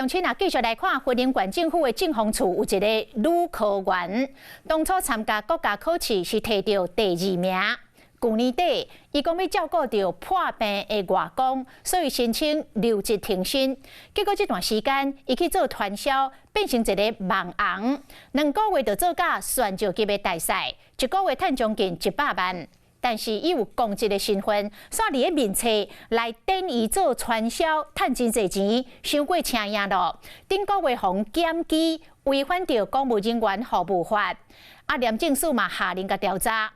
鄉親啊，繼續來看雲林縣政府的政風處有一个女科員，當初參加國家考試是提著第二名。舊年底，伊講欲照顧著破病的外公，所以申請留職停薪。結果這段時間，伊去做傳銷，變成一个網紅。2個月就做甲旋石級的大師，一個月趁將近100萬。但是伊有公職的身份，煞佇咧面冊來等伊做傳銷，趁真濟錢，傷過車贏咯。頂個月予檢舉違反著公務人員服務法，啊，廉政署嘛下令共調查。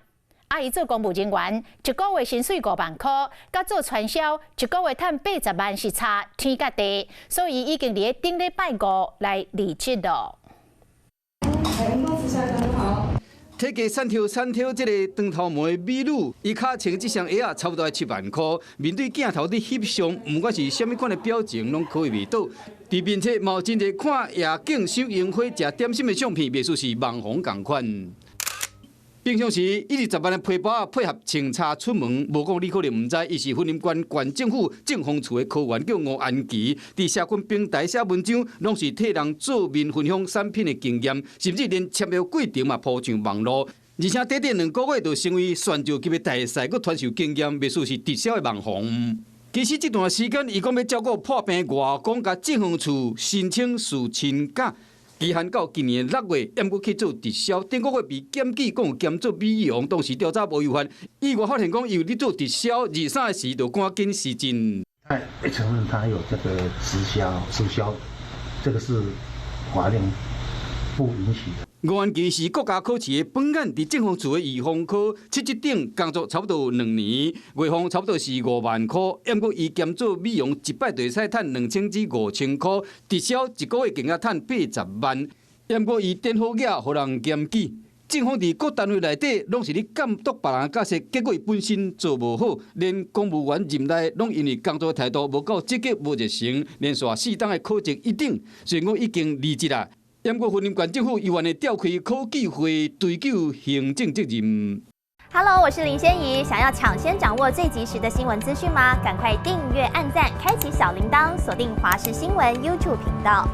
啊，伊做公務人員，一個月薪水5萬箍，佮做傳銷，一個月趁80萬是差天佮地，所以已經佇咧頂禮拜五來離職咯。體格瘦挑瘦挑，這个長頭毛的美女，伊跤穿這雙鞋仔差不多7萬箍。面對鏡頭佇翕相，毋管是啥物款的表情，攏可以袂倒。佇面冊嘛有真濟看夜景、賞櫻花、食點心的相片，袂輸是網紅仝款。平常時，伊20萬的皮包配合穿插出門，無講你可能毋知，伊是雲林縣縣政府政風處的科員，叫吳安琪。佇社群平台寫文章，攏是替人做面分享產品的經驗，甚至連簽約過程嘛鋪上網路。而且短短2個月就成為旋石級的大師，閣傳授經驗，袂輸是直銷的網紅。其實這段時間，伊講欲照顧破病外公，共政風處申請事親假。期限到今年6月，猶閣去做直銷，頂個月被檢舉講有兼做美容，當時調查無違法，意外發現講伊有佇做直銷，23時就趕緊辭職。他承認他有這個直銷、直銷，這個是法令不允許的。吳安琪是國家考試的榜眼，佇政風處的預防科七職等工作差不多2年，月俸差不多是5萬箍。猶閣伊兼做美容，一擺就會使趁2000至5000箍，直銷一個月更加趁80萬。猶閣伊典好額，予人檢舉。政府佇各單位內底攏是咧監督別人角色，結果伊本身做無好，連公務員任內攏因為工作態度無夠積極、無熱誠，連續四冬的考績一等，雖然講已經離職啦。毋過雲林縣政府猶原會召開考紀會，追究行政責任。 Hello，我是林仙怡，想要搶先掌握最及時的新聞資訊嗎？趕快訂閱、按讚、開啟小鈴鐺，鎖定華視新聞 YouTube 頻道。